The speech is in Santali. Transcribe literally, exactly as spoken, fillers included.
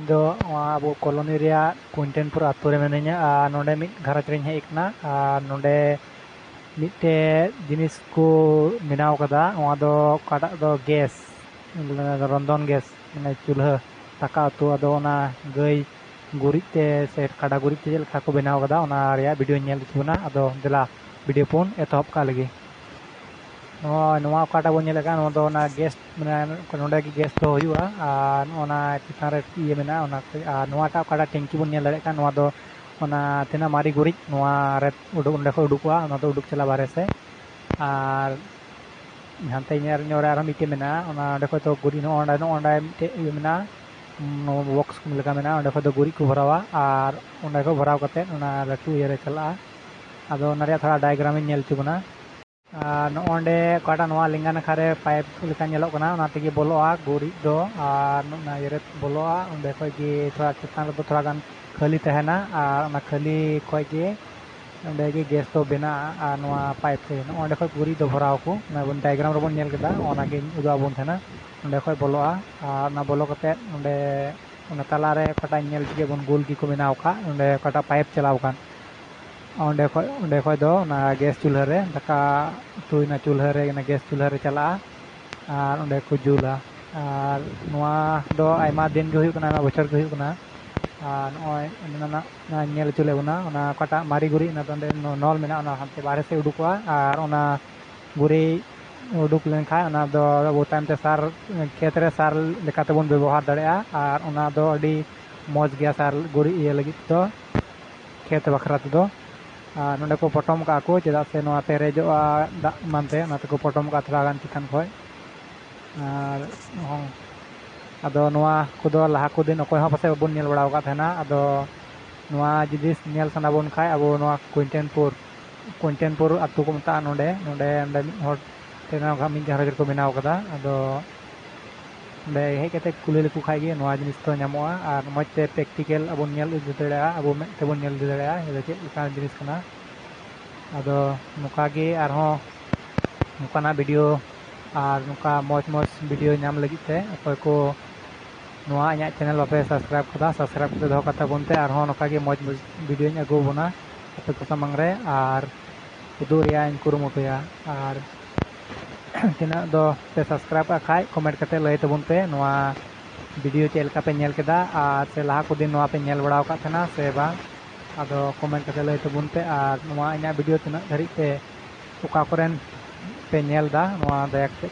ᱫᱚ ᱱᱚᱣᱟ ᱟᱵᱚ ᱠᱚᱞᱚᱱᱤ ᱨᱮᱭᱟᱜ ᱠᱩᱧᱴᱟᱹᱱᱯᱩᱨ ᱟᱛᱳ ᱨᱮ ᱢᱤᱱᱟᱹᱧᱟ᱾ ᱟᱨ ᱱᱚᱰᱮ ᱢᱤᱫ ᱜᱷᱟᱨᱚᱸᱡᱽ ᱨᱤᱧ ᱦᱮᱡ ᱟᱠᱟᱱᱟ᱾ ᱟᱨ ᱱᱚᱰᱮ ᱢᱤᱫᱴᱮᱡ ᱡᱤᱱᱤᱥ ᱠᱚ ᱵᱮᱱᱟᱣ ᱠᱟᱫᱟ, ᱱᱚᱣᱟ ᱫᱚ ᱚᱠᱟᱴᱟᱜ ᱫᱚ ᱜᱮᱥ, ᱨᱚᱱᱫᱷᱚᱱ ᱜᱮᱥ, ᱢᱟᱱᱮ ᱪᱩᱞᱦᱟᱹ ᱫᱟᱠᱟ ᱩᱛᱩ᱾ ᱟᱫᱚ ᱚᱱᱟ ᱜᱟᱹᱭ ᱜᱩᱨᱤᱡ ᱛᱮ ᱥᱮ ᱠᱟᱰᱟ ᱜᱩᱨᱤᱡ ᱛᱮ ᱪᱮᱫ ᱞᱮᱠᱟ ᱠᱚ ᱵᱮᱱᱟᱣ ᱠᱟᱫᱟ, ᱚᱱᱟ ᱨᱮᱭᱟᱜ ᱵᱷᱤᱰᱤᱭᱳᱧ ᱧᱮᱞ ᱦᱚᱪᱚ ᱵᱚᱱᱟ᱾ ᱟᱫᱚ ᱫᱮᱞᱟ, ᱵᱷᱤᱰᱤᱭᱳ ᱵᱚᱱ ᱮᱛᱚᱦᱚᱵ ᱠᱟᱜ ᱞᱮᱜᱮ᱾ ᱱᱚᱣᱟ, ᱱᱚᱣᱟ ᱚᱠᱟᱴᱟᱜ ᱵᱚᱱ ᱧᱮᱞᱮᱫ ᱠᱟᱱ, ᱱᱚᱣᱟ ᱫᱚ ᱚᱱᱟ ᱜᱮᱥ, ᱢᱟᱱᱮ ᱱᱚᱰᱮ ᱜᱮ ᱜᱮᱥ ᱫᱚ ᱦᱩᱭᱩᱜᱼᱟ᱾ ᱟᱨ ᱱᱚᱜᱼᱚ ᱱᱟ ᱪᱮᱛᱟᱱ ᱨᱮ ᱤᱭᱟᱹ ᱢᱮᱱᱟᱜᱼᱟ, ᱚᱱᱟ ᱠᱚ᱾ ᱟᱨ ᱱᱚᱣᱟᱴᱟᱜ ᱚᱠᱟᱴᱟᱜ ᱴᱮᱝᱠᱤ ᱵᱚᱱ ᱧᱮᱞ ᱫᱟᱲᱮᱭᱟᱜ ᱠᱟᱱ, ᱱᱚᱣᱟ ᱫᱚ ᱚᱱᱟ ᱛᱤᱱᱟᱹᱜ ᱢᱟᱨᱮ ᱜᱩᱨᱤᱡ, ᱱᱚᱣᱟ ᱨᱮ ᱩᱰᱩᱠ, ᱚᱸᱰᱮ ᱠᱷᱚᱱ ᱩᱰᱩᱠᱚᱜᱼᱟ, ᱚᱱᱟ ᱫᱚ ᱩᱰᱩᱠ ᱪᱟᱞᱟᱜᱼᱟ ᱵᱟᱦᱨᱮ ᱥᱮᱫ᱾ ᱟᱨ ᱦᱟᱱᱛᱮ ᱧᱮᱞ ᱧᱚᱜ ᱨᱮ ᱟᱨᱦᱚᱸ ᱢᱤᱫᱴᱮᱡ ᱢᱮᱱᱟᱜᱼᱟ, ᱚᱱᱟ, ᱚᱸᱰᱮ ᱠᱷᱚᱱ ᱫᱚ ᱜᱩᱨᱤᱡ, ᱱᱚᱜᱼᱚ ᱱᱚᱸᱰᱮ, ᱱᱚᱜᱼᱚ ᱱᱚᱸᱰᱮ ᱢᱤᱫᱴᱮᱡ ᱤᱭᱟᱹ ᱢᱮᱱᱟᱜᱼᱟ, ᱵᱚᱠᱥ ᱞᱮᱠᱟ ᱢᱮᱱᱟᱜᱼᱟ, ᱚᱸᱰᱮ ᱠᱷᱚᱱ ᱫᱚ ᱜᱩᱨᱤᱡ ᱠᱚ ᱵᱷᱚᱨᱟᱣᱟ᱾ ᱟᱨ ᱚᱸᱰᱮ ᱠᱷᱚᱱ ᱵᱷᱚᱨᱟᱣ ᱠᱟᱛᱮᱫ ᱚᱱᱟ ᱞᱟᱹᱴᱩ ᱤᱭᱟᱹ ᱨᱮ ᱪᱟᱞᱟᱜᱼᱟ᱾ ᱟᱫᱚ ᱚᱱᱟ ᱨᱮᱭᱟᱜ ᱛᱷᱚᱲᱟ ᱰᱟᱭᱜᱨᱟᱢ ᱤᱧ ᱧᱮᱞ ᱦᱚᱪᱚ ᱵᱚᱱᱟ᱾ ᱟᱨ ᱱᱚᱜᱼᱚ ᱱᱚᱸᱰᱮ ᱚᱠᱟᱴᱟᱜ ᱱᱚᱣᱟ ᱞᱮᱸᱜᱟ ᱱᱟᱠᱷᱟ ᱨᱮ ᱯᱟᱭᱤᱯ ᱞᱮᱠᱟ ᱧᱮᱞᱚᱜ ᱠᱟᱱᱟ, ᱚᱱᱟ ᱛᱮᱜᱮ ᱵᱚᱞᱚᱜᱼᱟ ᱜᱩᱨᱤᱡ ᱫᱚ᱾ ᱟᱨ ᱚᱱᱟ ᱤᱭᱟᱹ ᱨᱮ ᱵᱚᱞᱚᱜᱼᱟ, ᱚᱸᱰᱮ ᱠᱷᱚᱱ ᱜᱮ ᱛᱷᱚᱲᱟ ᱪᱮᱛᱟᱱ ᱨᱮᱫᱚ ᱛᱷᱚᱲᱟ ᱜᱟᱱ ᱠᱷᱟᱹᱞᱤ ᱛᱟᱦᱮᱱᱟ᱾ ᱟᱨ ᱚᱱᱟ ᱠᱷᱟᱹᱞᱤ ᱠᱷᱚᱱ ᱜᱮ ᱚᱸᱰᱮ ᱜᱮ ᱜᱮᱥ ᱫᱚ ᱵᱮᱱᱟᱜᱼᱟ᱾ ᱟᱨ ᱱᱚᱣᱟ ᱯᱟᱭᱤᱯ ᱛᱮ ᱱᱚᱜᱼᱚ ᱱᱚᱸᱰᱮ ᱠᱷᱚᱱ ᱜᱩᱨᱤᱡ ᱫᱚ ᱵᱷᱚᱨᱟᱣ ᱟᱠᱚ, ᱚᱱᱟ ᱵᱚᱱ ᱰᱟᱭᱜᱨᱟᱢ ᱨᱮᱵᱚᱱ ᱧᱮᱞ ᱠᱮᱫᱟ, ᱚᱱᱟᱜᱮᱧ ᱩᱫᱩᱜ ᱟᱵᱚᱱ ᱛᱟᱦᱮᱱᱟ᱾ ᱚᱸᱰᱮ ᱠᱷᱚᱱ ᱵᱚᱞᱚᱜᱼᱟ᱾ ᱟᱨ ᱚᱱᱟ ᱵᱚᱞᱚ ᱠᱟᱛᱮᱫ ᱚᱸᱰᱮ ᱚᱱᱟ ᱛᱟᱞᱟ ᱨᱮ ᱚᱠᱟᱴᱟᱜ ᱧᱮᱞ ᱠᱮᱫ ᱵᱚᱱ ᱜᱳᱞ ᱜᱮᱠᱚ ᱵᱮᱱᱟᱣ ᱟᱠᱟᱫ, ᱚᱸᱰᱮ ᱚᱠᱟᱴᱟᱜ ᱯᱟᱭᱤᱯ ᱪᱟᱞᱟᱣ ᱟᱠᱟᱱ, ᱚᱸᱰᱮ ᱠᱷᱚᱱ, ᱚᱸᱰᱮ ᱠᱷᱚᱱ ᱫᱚ ᱚᱱᱟ ᱜᱮᱥ ᱪᱩᱞᱦᱟᱹ ᱨᱮ, ᱫᱟᱠᱟ ᱩᱛᱩᱭ ᱚᱱᱟ ᱪᱩᱞᱦᱟᱹ ᱨᱮ, ᱚᱱᱟ ᱜᱮᱥ ᱪᱩᱞᱦᱟᱹ ᱨᱮ ᱪᱟᱞᱟᱜᱼᱟ᱾ ᱟᱨ ᱚᱸᱰᱮ ᱠᱚ ᱡᱩᱞᱟ᱾ ᱟᱨ ᱱᱚᱣᱟ ᱫᱚ ᱟᱭᱢᱟ ᱫᱤᱱ ᱜᱮ ᱦᱩᱭᱩᱜ ᱠᱟᱱᱟ, ᱟᱭᱢᱟ ᱵᱚᱪᱷᱚᱨ ᱜᱮ ᱦᱩᱭᱩᱜ ᱠᱟᱱᱟ᱾ ᱟᱨ ᱱᱚᱜᱼᱚᱭ ᱚᱱᱟ ᱧᱮᱞ ᱦᱚᱪᱚ ᱞᱮ ᱵᱚᱱᱟ, ᱚᱱᱟ ᱚᱠᱟᱴᱟᱜ ᱢᱟᱨᱮ ᱜᱩᱨᱤᱡ, ᱚᱱᱟ ᱫᱚ ᱚᱸᱰᱮ ᱱᱚᱞ ᱢᱮᱱᱟᱜᱼᱟ, ᱚᱱᱟ ᱦᱟᱱᱛᱮ ᱵᱟᱦᱨᱮ ᱥᱮᱫ ᱩᱰᱩᱠᱚᱜᱼᱟ᱾ ᱟᱨ ᱚᱱᱟ ᱜᱩᱨᱤᱡ ᱩᱰᱩᱠ ᱞᱮᱱᱠᱷᱟᱱ, ᱚᱱᱟ ᱫᱚ ᱟᱵᱚ ᱛᱟᱭᱚᱢ ᱛᱮ ᱥᱟᱨ, ᱠᱷᱮᱛ ᱨᱮ ᱥᱟᱨ ᱞᱮᱠᱟ ᱛᱮᱵᱚᱱ ᱵᱮᱵᱚᱦᱟᱨ ᱫᱟᱲᱮᱭᱟᱜᱼᱟ᱾ ᱟᱨ ᱚᱱᱟ ᱫᱚ ᱟᱹᱰᱤ ᱢᱚᱡᱽ ᱜᱮᱭᱟ ᱥᱟᱨ ᱜᱩᱨᱤᱡ ᱤᱭᱟᱹ ᱞᱟᱹᱜᱤᱫ ᱫᱚ, ᱠᱷᱮᱛ ᱵᱟᱠᱷᱨᱟ ᱛᱮᱫᱚ᱾ ᱟᱨ ᱱᱚᱸᱰᱮ ᱠᱚ ᱯᱚᱴᱚᱢ ᱠᱟᱜᱼᱟ ᱠᱚ, ᱪᱮᱫᱟᱜ ᱥᱮ ᱱᱚᱣᱟ ᱯᱮᱨᱮᱡᱚᱜᱼᱟ ᱫᱟᱜ ᱮᱢᱟᱱ ᱛᱮ, ᱚᱱᱟ ᱛᱮᱠᱚ ᱯᱚᱴᱚᱢ ᱠᱟᱜᱼᱟ ᱛᱷᱚᱲᱟ ᱜᱟᱱ ᱪᱮᱛᱟᱱ ᱠᱷᱚᱱ᱾ ᱟᱨ ᱦᱚᱸ, ᱟᱫᱚ ᱱᱚᱣᱟ ᱠᱚᱫᱚ ᱞᱟᱦᱟ ᱠᱚ ᱫᱤᱱ ᱚᱠᱚᱭ ᱦᱚᱸ ᱯᱟᱥᱮᱡ ᱵᱟᱵᱚᱱ ᱧᱮᱞ ᱵᱟᱲᱟ ᱟᱠᱟᱫ ᱛᱟᱦᱮᱱᱟ᱾ ᱟᱫᱚ ᱱᱚᱣᱟ ᱡᱩᱫᱤ ᱧᱮᱞ ᱥᱟᱱᱟ ᱵᱚᱱ ᱠᱷᱟᱡ, ᱟᱵᱚ ᱱᱚᱣᱟ ᱠᱩᱧᱴᱟᱹᱱᱯᱩᱨ, ᱠᱩᱧᱴᱟᱹᱱᱯᱩᱨ ᱟᱹᱛᱩ ᱠᱚ ᱢᱮᱛᱟᱜᱼᱟ ᱱᱚᱰᱮ᱾ ᱱᱚᱰᱮ, ᱱᱚᱰᱮ ᱢᱤᱫ ᱦᱚᱲ ᱛᱮ ᱱᱚᱣᱟ ᱢᱤᱫ ᱜᱷᱟᱨᱚᱸᱡᱽ ᱨᱮᱠᱚ ᱵᱮᱱᱟᱣ ᱠᱟᱫᱟ᱾ ᱟᱫᱚ ᱚᱸᱰᱮ ᱦᱮᱡ ᱠᱟᱛᱮ ᱠᱩᱞᱤ ᱞᱮᱠᱚ ᱠᱷᱟᱡ ᱜᱮ ᱱᱚᱣᱟ ᱡᱤᱱᱤᱥ ᱫᱚ ᱧᱟᱢᱚᱜᱼᱟ, ᱟᱨ ᱢᱚᱡᱽ ᱛᱮ ᱯᱨᱮᱠᱴᱤᱠᱮᱞ ᱟᱵᱚᱱ ᱧᱮᱞ ᱤᱫᱤ ᱫᱟᱲᱮᱭᱟᱜᱼᱟ, ᱟᱵᱚ ᱢᱮᱫ ᱛᱮᱵᱚᱱ ᱧᱮᱞ ᱤᱫᱤ ᱫᱟᱲᱮᱭᱟᱜᱼᱟ ᱡᱮ ᱪᱮᱫ ᱞᱮᱠᱟᱱ ᱡᱤᱱᱤᱥ ᱠᱟᱱᱟ᱾ ᱟᱫᱚ ᱱᱚᱝᱠᱟ ᱜᱮ ᱟᱨᱦᱚᱸ ᱱᱚᱝᱠᱟᱱᱟᱜ ᱵᱷᱤᱰᱤᱭᱳ ᱟᱨ ᱱᱚᱝᱠᱟ ᱢᱚᱡᱽ ᱢᱚᱡᱽ ᱵᱷᱤᱰᱤᱭᱳ ᱧᱟᱢ ᱞᱟᱹᱜᱤᱫ ᱛᱮ ᱚᱠᱚᱭ ᱠᱚ ᱱᱚᱣᱟ ᱤᱧᱟᱹᱜ channel ᱵᱟᱯᱮ subscribe ᱠᱟᱫᱟ, subscribe ᱠᱟᱛᱮ ᱫᱚᱦᱚ ᱠᱟᱛᱟ ᱵᱚᱱ ᱯᱮ᱾ ᱟᱨᱦᱚᱸ ᱱᱚᱝᱠᱟ ᱜᱮ ᱢᱚᱡᱽ ᱢᱚᱡᱽ videoᱧ ᱟᱹᱜᱩ ᱟᱵᱚᱱᱟ ᱟᱯᱮ ᱠᱚ ᱥᱟᱢᱟᱝ ᱨᱮ, ᱟᱨ ᱩᱫᱩᱜ ᱨᱮᱭᱟᱜ ᱤᱧ ᱠᱩᱨᱩᱢᱩᱴᱩᱭᱟ᱾ ᱟᱨ ᱛᱤᱱᱟᱹᱜ ᱫᱚ ᱯᱮ subscribe ᱟᱜ ᱠᱷᱟᱡ comment ᱠᱟᱛᱮ ᱞᱟᱹᱭ ᱛᱟᱵᱚᱱ ᱯᱮ, ᱱᱚᱣᱟ video ᱪᱮᱫ ᱞᱮᱠᱟ ᱯᱮ ᱧᱮᱞ ᱠᱮᱫᱟ, ᱟᱨ ᱥᱮ ᱞᱟᱦᱟ ᱠᱚ ᱫᱤᱱ ᱱᱚᱣᱟ ᱯᱮ ᱧᱮᱞ ᱵᱟᱲᱟ ᱟᱠᱟᱫ ᱛᱟᱦᱮᱱᱟ ᱥᱮ ᱵᱟᱝ, ᱟᱫᱚ comment ᱠᱟᱛᱮ ᱞᱟᱹᱭ ᱛᱟᱵᱚᱱ ᱯᱮ᱾ ᱟᱨ ᱱᱚᱣᱟ ᱤᱧᱟᱹᱜ video ᱛᱤᱱᱟᱹᱜ ᱫᱷᱟᱹᱨᱤᱡ ᱯᱮ, ᱚᱠᱟ ᱠᱚᱨᱮᱱ ᱯᱮ ᱧᱮᱞ ᱮᱫᱟ, ᱱᱚᱣᱟ ᱫᱟᱭᱟ ᱠᱟᱛᱮ